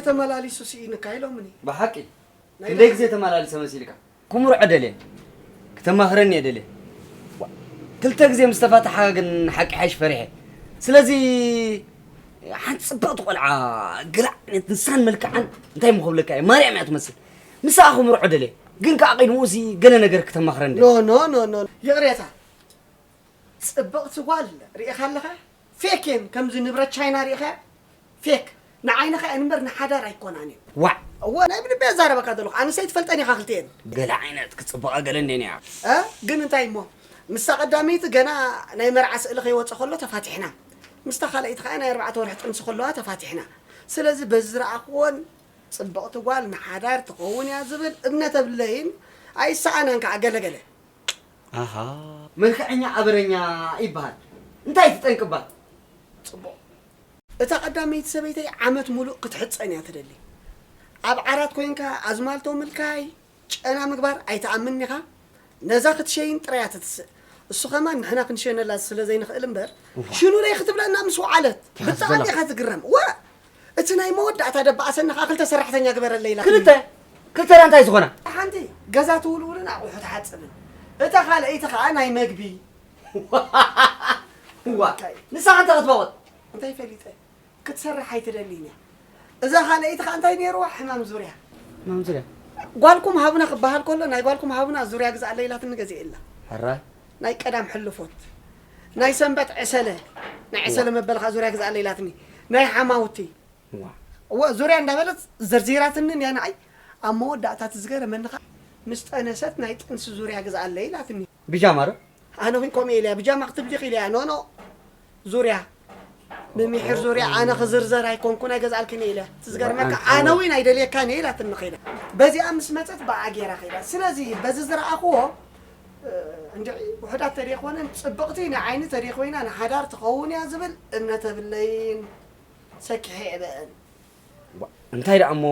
ተመላሊሱ ስኢንካ ኢሎምኒ። ብሓቂ ናይ ክንደይ ደሓን። ግዜ ተመላሊሰ መሲልካ? ክምርዖ ደልየ፣ ክተማኽረኒ እየ ደልየ። ዋ፣ ክልተ ግዜ ምስ ተፋታሓ ግን ሓቂ ሓይሽ ፈሪሐ። ስለዚ ሓንቲ ጽብቕቲ ቆልዓ፣ ገለ ዓይነት ንሳን መልክዓን እንታይ እሞ ክብለካ እየ፣ ማርያም እያ ትመስል። ንስኣ ክምርዖ ደልየ፣ ግን ከኣ ቅድሚኡ እዚ ገለ ነገር ክተማኽረኒ ኖ፣ ደልየ። ኖ፣ ኖ፣ ኖ። ይቕሬታ። ጽብቕቲ ጓል ርኢኻ ኣለኻ? ፌክ እየን፣ ከምዚ ንብረት ቻይና ርኢኻ? ፌክ። ንዓይንኻ እየን እምበር ንሓዳር ኣይኮናን እየን። ዋዕ! እወ፣ ናይ ብልቢ እዛረበካ ዘለኹ። ኣነስ ኣይትፈልጠን ኢኻ ክልቲኤን። ገለ ዓይነት ክጽብቓ ገለ እንዴን እያ። እ? ግን እንታይ እሞ? ምስታ ቀዳመይቲ ገና ናይ መርዓ ስእሊ ከይወጸ ከሎ ተፋቲሕና። ምስታ ካልኣይቲ ከኣ ናይ ኣርባዕተ ወርሒ ጥንሲ ከለዋ ተፋቲሕና። ስለዚ በዚ ዝረኣኽዎን ጽብቕቲ ጓል ንሓዳር ትኸውን እያ ዝብል እምነት የብለይን። ኣይሰኣናን ከኣ ገለ ገለ። ኣሃ። መልክዐኛ ኣበረኛ ይበሃል። እንታይ ትጠንቅባት? ጽቡቕ። እታ ቀዳመይቲ ሰበይተይ ዓመት ሙሉእ ክትሕጸን እያ ትደሊ። ኣብ ዓራት ኮይንካ ኣዝማልቶ ምልካይ፣ ጨና ምግባር ኣይትኣምንን ኢኻ። ነዛ ክትሸይን ጥራይ እያ ትትስእ። እሱ ኸማን ንሕና ክንሸነላ ስለ ዘይንኽእል እምበር፣ እዋ። ሽኑለይ ክትብለና ምስ ወዓለት፣ ትሕስ ብጣዕሚ ዘላ። ኢኻ ትግረም። ወ! እቲ ናይ መወዳእታ ደባኣሰኒ ኸኣ ክልተ ሰራሕተኛ ግበረለይ ኢላትኒ። ክልተ? ክልተ ደኣ እንታይ ዝኾና? ሓንቲ ገዛ ትውልውልን ኣቑሑ ትሓጽብን። እታ ካልኣይቲ ኸኣ ናይ መግቢ። እዋ፣ እንታይ? ንሳ እንታይ ክትባወት? እንታይ ፈሊጠ? ክትሰርሕ ኣይትደልን እያ። እዛ ካልኣይቲ ኸኣ እንታይ ነይርዋ? ሕማም ዙርያ። ሕማም ዙርያ? ጓልኩም ሃቡና ክበሃል ከሎ፣ ናይ ጓልኩም ሃቡና ዙርያ ግዝኣለይ ኢላትኒ ገዚኤላ። ሕራይ። ናይ ቀዳም ሕልፎት፣ ናይ ሰንበት ዕሰለ፣ ናይ ዕሰለ እዋ። መበል ኸኣ ዙርያ ግዝኣለይ ኢላትኒ። ናይ ሓማውቲ። እዋ። እወ፣ ዙርያ እንዳበለት ዘርዚራትኒ እያ ንዓይ። ኣብ መወዳእታ እቲ ዝገረመኒ ኸኣ ምስ ጠነሰት ናይ ጥንሲ ዙርያ ግዝኣለይ ኢላትኒ። ቢጃማ ዶ? ኣነ ውን ከምኡ ኢለያ፣ ቢጃማ ክትብሊ ኢለያ፣ ኖ፣ ኖ። ዙርያ። ምምሒር ዙርያ ኣነ ክዝርዘር ኣይኮንኩን ኣይገዝኣልክን ኢለ። እቲ ዝገርመካ ኣነ ኣነ እውን ኣይደልየካን እየ ኢላትኒ ኸይዳ። በዚኣ ምስ መጸት ብኣ ገይራ ኸይዳ። ስለዚ በዚ ዝረኣኽዎ፣ እ፣ እንድዒ ውሑዳት ተደይኮነን ጽብቕቲ ንዓይኒ ተደይኮይና ንሓዳር ትኸውን እያ ዝብል እምነት የብለይን። ሰኪሐ እየ በአን። ዋ፣ እንታይ ደኣ እሞ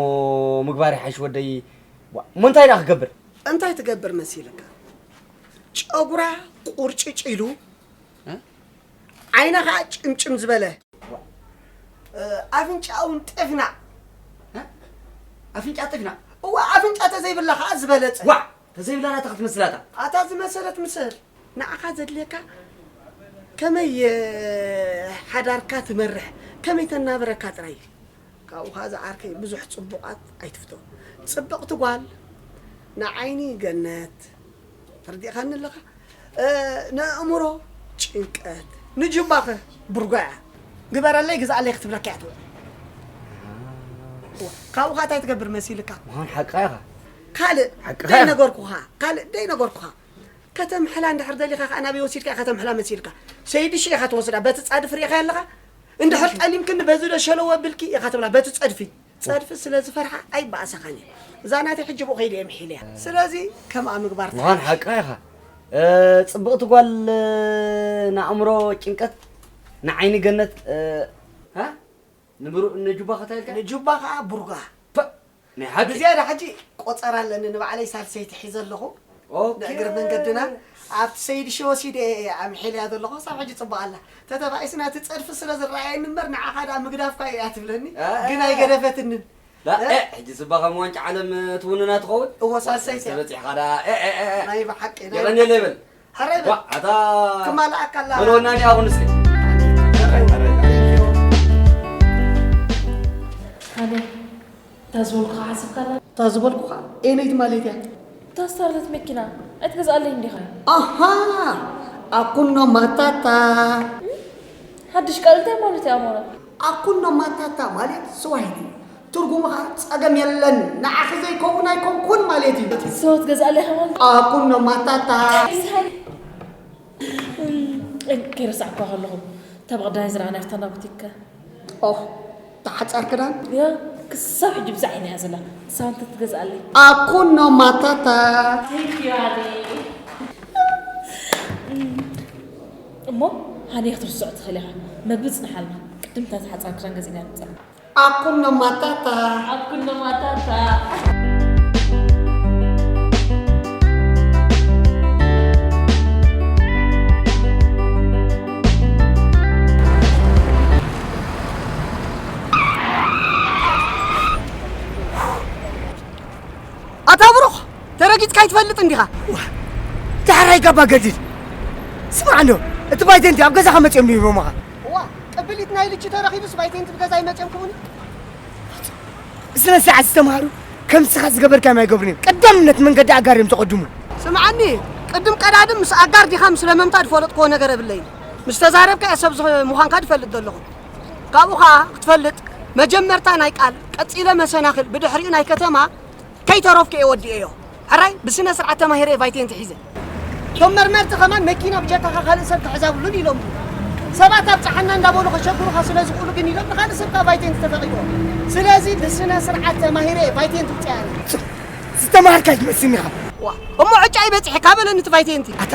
ምግባር ይሓይሽ ወደይ። ዋ፣ እሞ እንታይ ደኣ ክገብር? እንታይ ትገብር መሲልካ? ጨጉራ ቁርጭጭ ኢሉ፣ እ? ዓይና ኸዓ ጭምጭም ዝበለ፣ ዋ። እ፣ ኣፍንጫ እውን ጥፍናዕ። እ? ኣፍንጫ ጥፍናዕ? እዋ፣ ኣፍንጫ ተዘይብላ ኸዓ ዝበለጸ። ዋ፣ ተዘይብላ ናታ ክትመስላታ። ኣታ ዝመሰለት ምስል። ንዓኻ ዘድልየካ ከመይ፣ እ፣ ሓዳርካ ትመርሕ፣ ከመይ ተናብረካ ጥራይ እዩ። ካብኡ ኸዓ ዝዓርከይ ብዙሕ ጽቡቓት ኣይትፍቶ። ጽብቕቲ ጓል ንዓይኒ ገነት፣ ተረዲእካኒ ኣለኻ? እ፣ ንኣእምሮ ጭንቀት፣ ንጁባኸ ብርጓያ ግበረለይ ግዝኣለይ ክትብለካ እያ ትውዕል። ካብኡ ኸዓ እንታይ ትገብር መሲልካ? ምዃን ሓቅኻ ኢኻ። ካልእ ሓቅኻ ኢኻ። ደይነገርኩኻ፣ ካልእ ደይነገርኩኻ። ከተምሕላ እንድሕር ደሊኻ ከኣ ናበይ ወሲድካ ኢኻ ከተምሕላ መሲልካ? ሰይዲ ሺ ኢኻ ትወስዳ፣ በቲ ጻድፊ ርኢኻያ ኣለኻ? እንድሕር ጠሊምክኒ በዚ ዶ ሸለው ኣብልኪ ኢኻ ትብላ፣ በቲ ጸድፊ። ጸድፊ ስለ ዝፈርሓ ኣይበኣሰኻን እዩ። እዛ ናተይ ሕጂ ብኡ ከይደ እየ ምሒለያ። ስለዚ ከምኣ ምግባር ምዃን ትሓይሽ። ሓቅኻ ኢኻ። እ፣ ጽብቕቲ ጓል፣ እ፣ ንኣእምሮ ጭንቀት፣ ንዓይኒ ገነት፣ እ፣ ሃ? ንብሩ-፣ ንጁባ ከታይ ኢልካ? ንጁባ ከኣ ቡርጋ። ፐ! ናይ ሓቂ? ብዝያዳ ሕጂ ቆጸራ ኣለኒ፣ ንባዕለይ ሳልሰይቲ ሒዘ ኣለኹ። ኦኬ። ንእግሪ መንገድና ኣብቲ ሰይድ ሺ ወሲደ እየ ኣምሒለያ ዘለኹ፣ ክሳብ ሕጂ ጽቡቕ ኣላ። ተተባኢስና እቲ ጸድፊ ስለ ዝረኣየኒ እምበር፣ ንዓኻ ደኣ ምግዳፍካ እያ ትብለኒ፣ እ፣ ግን እ፣ እ። ኣይገደፈትንን። ላ፣ እ? እ፣ ሕጂ ጽባቐ ዋንጫ ዓለም ትውንና ትኸውን? እወ፣ ሳልሰይቲ እያ። ተበጺሕኻ ደኣ፣ እ፣ እ፣ እ፣ እ። ናይ ብሓቂ፣ ናይ የቐንየለይ በል። ሐራይ በል። ዋ፣ ኣታ ክማልኣካ ኣላ። በል ወናኒ ኣኹን እስኪ። ሐራይ፣ ሐራይ። ሃኒ፣ እታ ዝበልኩኻ ሓሲብካላ? እታ ዝበልኩኻ ኤነይቲ ማለት እያ? እታ ስታርለት መኪና ኣይትገዝኣለይ እንዲኻ? ኣሃ፣ ኣኩኖ ማታታ። ሓድሽ ቃል እንታይ ማለት እዩ ኣሞረ? ኣኩኖ ማታታ ማለት ስዋሂሊ እዩ። ትርጉሙ ኸዓ ጸገም የለን፣ ንዓኺ ዘይከውን ኣይኮንኩን ማለት እዩ። ሰው ትገዝኣለይ ኢኻ ማለት? ኣኩኖ ማታታ። እም፣ ከይረሳዕኳ ከለኹ፣ እታ ብቐዳማይ ዝረኣናያ ፍታና ቡቲክ ከ? ኦህ፣ እታ ሓጻር ክዳን? ያ፣ ክሳብ ሕጂ ብዛ ዓይና እያ ዘላ። ንሳ እንታይ ትገዝኣለይ? ኣኩኖ ማታታ። Thank you፣ ኣሊ። እም፣ እሞ፣ ሃኒ ክትርስዖ ትኽእል ኢኻ። መግቢ ጽንሓልና። ቅድም እታ ሓጻር ክዳን ገዚእና ንምጻእ። ኣኩኖ ማታታ። ኣኩኖ ማታታ። ትፈልጥ እንዲኻ። ዳሕራይ ጋባ ገድድ። ስማዕ እንዶ፣ እቲ ቫይቴንቲ ኣብ ገዛኻ መጺኦም ድዮም ሂቦምኻ? እዋ፣ ቅብሊት ናይ ልጂ ተረኺቡስ ቫይቴንቲ ብገዛ ይመጺኦም ክቡኒ? ስነ ስርዓት ዝተምሃሩ ከም ንስኻ ዝገበርካዮም ኣይገብሩን እዮም። ቀዳምነት መንገዲ ኣጋር እዮም ዘቐድሙ። ስምዓኒ፣ ቅድም ቀዳድም ምስ ኣጋር ዲኻ ምስ ለመምታ ዝፈለጥክዎ ነገር የብለይን። ምስ ተዛረብካ እየ ሰብ ዝኸ-፣ ምዃንካ ዝፈልጥ ዘለኹ። ካብኡ ኸኣ ክትፈልጥ፣ መጀመርታ ናይ ቃል፣ ቀጺለ መሰናኽል፣ ብድሕሪኡ ናይ ከተማ፣ ከይተረፍኩ እየ ወዲኤዮ። ሕራይ ብስነ ስርዓት ተማሂረ እየ ቫይቴንቲ ሒዘ። እቶም መርመርቲ ከማን መኪና ብጀካኻ ካልእ ሰብ ክሕዝ የብሉን ኢሎም። ሰባት ኣብጽሓና እንዳበሉ ከሸግሩኻ ስለ ዝኽእሉ ግን ኢሎም ንኻልእ ሰብ ከኣ ቫይቴንቲ ተፈቒድዎ። ስለዚ ብስነ ስርዓት ተማሂረ እየ ቫይቴንቲ ውጽኣ ነይረ። ዝተማሃርካ ኣይትመስልን ኢኻ። ዋ፣ እሞ ዕጫ ይበጽሕ ካበለኒ እቲ ቫይቴንቲ። ኣታ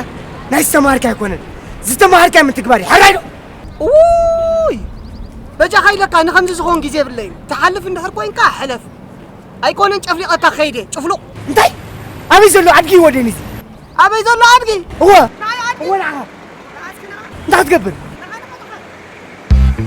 ናይ ዝተማሃርካ ኣይኮነን፣ ዝተማሃርካ ምትግባር እዩ። ሕራይ ዶ? ውይ! በጃኻ ኢለካ ንኸምዚ ዝኸውን ግዜ የብለይን። ትሓልፍ እንድሕር ኮይንካ ሕለፍ። ኣይኮነን ጨፍሊቐካ ክኸይድ እየ፣ ጭፍሉቕ። እንታይ? ኣበይ ዘሎ ኣድጊ እዩ ወደኒ እዚ? ኣበይ ዘሎ ኣድጊ? እወ። ንዓይ ኣድጊ? እወ ንዓኻ። ንዓስኪ ንዓ። እንታይ ክትገብር? ንዓ ንዓ ንዓ።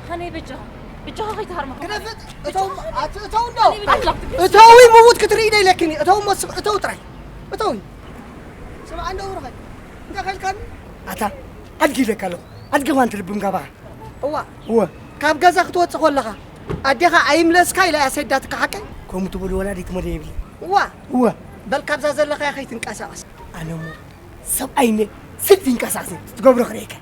ሃኒ በጃኻ፣ በጃኻ ከይትሃርማ። ግደፍት፣ እተው፣ ኣት-፣ እተው እንዶ። ሃኒ በጃኻ። እተዊ ምዉት ክትርኢ ዶ ኢለኪኒ? እተው እሞ ስቕ-፣ እተው ጥራይ። እተዊ። ስምዓ እንዶ ብሩኸይ። እንታይ ከልካኒ? ኣታ፣ ኣድጊ ኢለካ ኣለኹ። ኣድጊ ኳን ትልብም ጋባኻ። እዋ። እወ። ካብ ገዛ ክትወጽእ ከለኻ ኣዴኻ ኣይምለስካ ኢላ እያ ሰዳትካ ሓቀይ? ከምኡ ትብሉ ወላዲት መደይ የብለይ። እዋ። እወ። በል ካብዛ ዘለኻያ ከይትንቀሳቐስ። ኣነ እሞ ሰብኣይ እነ ስልቲ ይንቀሳቐስ ትገብሮ ክርእየካ።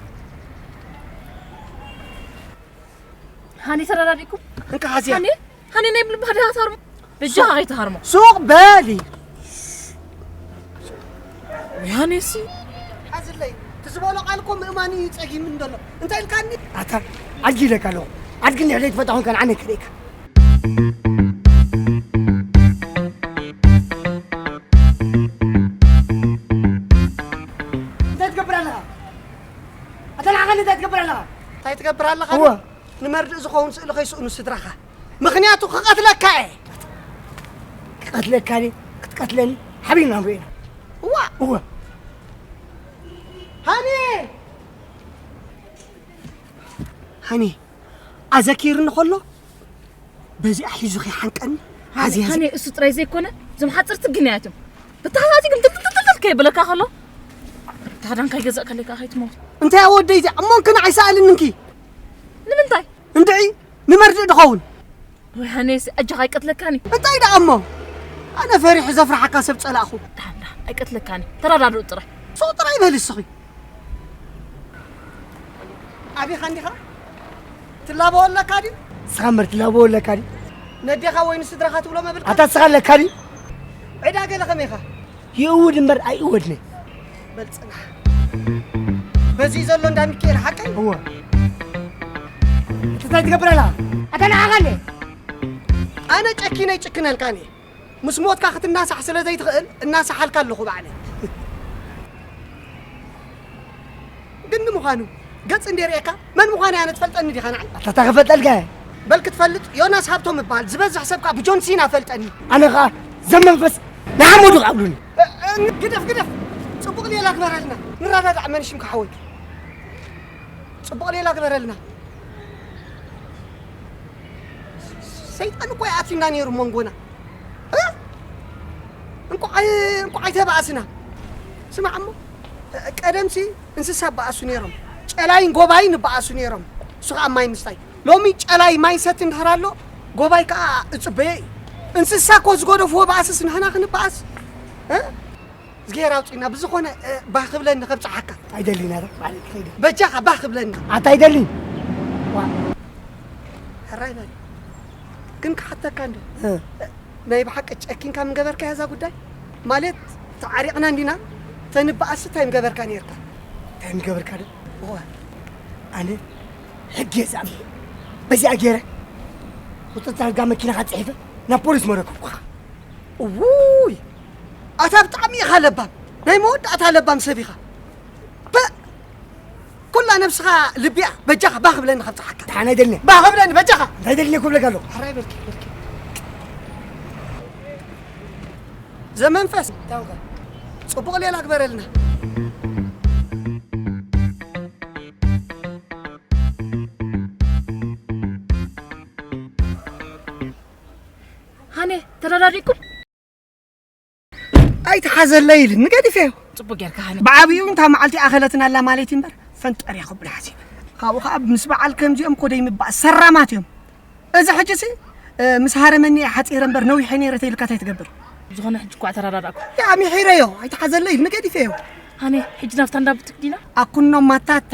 ሃኒ ተረዳዲእኩም? እንካ ሓዝያ። ሃኒ፣ ሃኒ ናይ ብልባ ድያ ትሃርሞ? በጃኻ ከይትሃርሞ። ሱቕ በሊ። ወይ ሃኒሲ። ሓዝለይ፣ እቲ ዝበሎ ቃል እኮ ምእማን እዩ ጸጊም እንደሎ። እንታይ ኢልካኒ? ኣታ፣ ኣድጊ ኢለካ ኣለኹ። ኣድጊ እንድሕር ዘይትፈታ ኮንካ ንዓነይ ከርእየካ። እንታይ ትገብር ኣለኻ? ኣታ ንዓኻ እንታይ ትገብር ኣለኻ? እንታይ ትገብር ኣለኻ? እወ። ንመርድእ ዝኸውን ስእሊ ከይስእኑ ስድራኻ። ምኽንያቱ ክቐትለካ እየ። ክቐትለካ ድየ? ክትቀትለኒ? ሓቢርና ንሪኦ ኢና። እዋ። እወ። ሃኒ! ሃኒ! ኣዘኪርኒ ከሎ፣ በዚኣ ሒዙ ከይሓንቀኒ፣ ሓዚ፣ ሓዚ። ሃኒ፣ እሱ ጥራይ ዘይኮነ፣ እዞም ሓፀርቲ ግናያት እዮም። ብተሓታቲ ግን ትልትልትልትል ከይብለካ ከሎ፣ ታዳን ከይገዛእካለይ ከዓ ከይትመውት። እንታይ ወደይ እዚኣ? እሞ እንክን ኣይሰኣልንንኪ። ንምንታይ? እንድዒ፣ ንመርድእ ድኸውን። ወይ ሃኒስ፣ ኣጆኻ ኣይቀትለካኒ። እንታይ ደኣ እሞ? ኣነ ፈሪሑ ዘፍርሓካ ሰብ ጸላእኹ። ደሓን፣ ደሓን፣ ኣይቀትለካኒ። ተረዳድኡ ጥራይ። ሱቕ ጥራይ በሊ እስኺ። ኣቢኻ እንዲኻ? ትላበዎ ኣለካ ድዩ? ንስኻ እምበር ትላበዎ ኣለካ ድዩ? ነዴኻ ወይ ንስድራኻ ትብሎ መብልካ? ኣታ ንስኻ ኣለካ ድዩ? ዕዳ ገለ ከመይ ኢኻ? ይእውድ እምበር ኣይእወድን። በል ጽናሕ። በዚ ዘሎ እንዳ ሚካኤል ሓቀይ? እወ። እቲ እንታይ ትገብር ኣለኻ? ኣታ ንዓኻ ኣለ። ኣነ ጨኪነ ይጭክነልካን እየ። ምስ ሞትካ ክትናሳሕ ስለ ዘይትኽእል እናሳሓልካ ኣለኹ ባዕለይ። ግን ንምዃኑ ገጽ እንደ ርእየካ መን ምዃነይ ኣነ ትፈልጠኒ ዲኻ ንዓይ? ኣታ እንታይ ክፈልጠልካ እየ? በል ክትፈልጥ ዮናስ ሃብቶም እበሃል። ዝበዝሕ ሰብ ከኣ ብጆን ሲና ፈልጠኒ። ኣነ ከኣ ዘመንፈስ ንሓመዱ ክኣብሉኒ። እ፣ እ፣ ግደፍ፣ ግደፍ። ጽቡቕ ሌላ ግበረልና። ንረዳዳእ መን ሽምካ ሓወይ። ጽቡቕ ሌላ ግበረልና። ሰይጣን እኮ ይኣትዩና ነይሩ መንጎና። እ? እንቋዕ፣ እንቋዕ ኣይተባእስና። ስማዕ እሞ፣ ቀደምሲ እንስሳ ይበኣሱ ነይሮም። ጨላይን ጎባይን ይበኣሱ ነይሮም። እሱ ኸዓ ማይ ምስታይ። ሎሚ ጨላይ ማይ ሰቲ እንድሕር ኣሎ፣ ጎባይ ከኣ እጽበዮ እዩ። እንስሳ እኮ ዝገደፍዎ ባእስስ ንሕና ክንበኣስ? እ? እዝግሄር ኣውጺእና፣ ብዝኾነ፣ እ፣ ባህ ክብለኒ ከብጽሓካ። ኣይደልን፣ ኣረ፣ ማለት ከይደ። በጃኻ ባህ ክብለኒ። ኣታ ኣይደልን። ዋ። ሕራይ በል። ግን ክሓተካ እንዶ። እ። ናይ ብሓቂ ጨኪንካ ምገበርካያ እዛ ጉዳይ? ማለት፣ ተዓሪቕና እንዲና፣ ተንበኣስ እንታይ ምገበርካ ነይርካ? እንታይ ምገበርካ ዶ? እዋ። ኣነ ሕጊ እየ ዝኣምን። በዚኣ ገይረ፣ ቁፅፅር ኣልጋ መኪናኻ ፅሒፈ፣ ናብ ፖሊስ መረከብኩኻ። እውይ! ኣታ ብጣዕሚ ኢኻ ለባም፣ ናይ መወዳእታ ለባም ሰብ ኢኻ። በ-፣ ኩላ ነብስኻ ልቢያ፣ በጃኻ ባህ ብለኒ ከብጽሓካ። ደሓን ኣይደልኒ። ባህ ብለኒ በጃኻ። እንታይ ደልኒ ክብለካ ኣለኹ? ሕራይ በልኪ፣ በልኪ። ዘመንፈስ፣ እንታይ ኾንካ? ጽቡቕ ሌላ ግበረልና። ሃነ፣ ተረዳዲእኩም? ኣይትሓዘለይ ኢልኒ ገዲፈዮ። ጽቡቅ ጌርካ ሃነ። ብዓብኡ እንታ መዓልቲ ኣኸለትና ኣላ ማለት እዩ እምበር፣ ፈንጠርያ ክብል ሓሲበ። ካብኡ ከዓ ምስ በዓል ከምዚኦም ኮደይ ምባእ ሰራማት እዮም። እዚ ሕጂ ሲ ምስ ሃረመኒ እየ ሓፂረ እምበር ነዊሐ ነይረ ተይልካ እንታይ ትገብር? ዝኾነ ሕጂ እኳ ተረዳዳእኩ። ያ ሚሒረዮ ኣይትሓዘለይ ኢልኒ ገዲፈዮ። ሃነ፣ ሕጂ ናብታ እንዳ ቡቲክ ዲና? ኣኩኖ ማታታ።